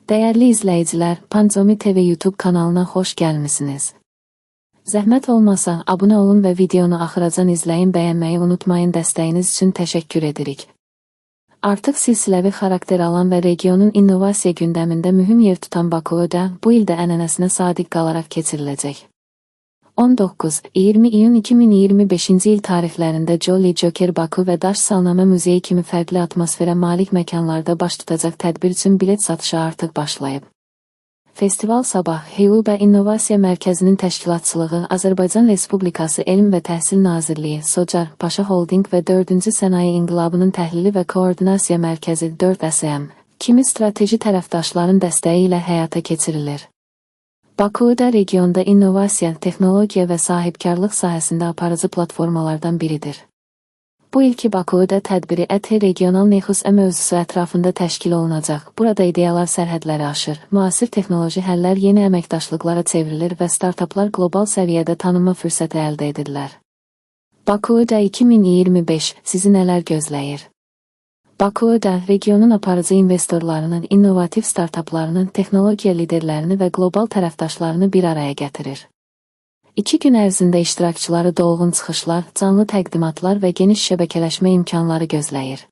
Dəyərli izləyicilər, Panzomi TV YouTube kanalına xoş gəlmisiniz. Zəhmət olmasa abunə olun və videonu axıracan izləyin, bəyənməyi unutmayın. Dəstəyiniz üçün təşəkkür edirik. Artıq silsiləvi xarakter alan və regionun innovasiya gündəmində mühüm yer tutan Bakıda bu il də ənənəsinə sadiq qalaraq keçiriləcək. 19-20 iyun 2025-ci il tarixlərində Jolly Joker Baku və Daş Salnamə Muzeyi kimi fərqli atmosferə malik məkanlarda baş tutacaq tədbir üçün bilet satışı artıq başlayıb. Festival Sabah HÜB İnnovasiya Mərkəzinin təşkilatçılığı, Azərbaycan Respublikası Elm və Təhsil Nazirliyi, SOCAR, Paşa Holding və 4-cü Sənaye İnqilabının Təhlili və Koordinasiya Mərkəzi 4SM kimi strateji tərəfdaşların dəstəyi ilə həyata keçirilir. Bakıda regionda innovasiya, texnologiya və sahibkarlıq sahəsində aparıcı platformalardan biridir. Bu ilki Bakıda tədbiri ƏT Regional Nexus mövzusu ətrafında təşkil olunacaq. Burada ideyalar sərhədləri aşır, müasir texnoloji həllər yeni əməkdaşlıqlara çevrilir və startaplar qlobal səviyyədə tanınma fürsəti əldə edirlər. Bakıda 2025 sizi nələr gözləyir? Bakıda regionun aparıcı investorlarının, innovativ startaplarının, texnologiya liderlərini və qlobal tərəfdaşlarını bir araya gətirir. 2 gün ərzində iştirakçıları dolğun çıxışlar, canlı təqdimatlar və geniş şəbəkələşmə imkanları gözləyir.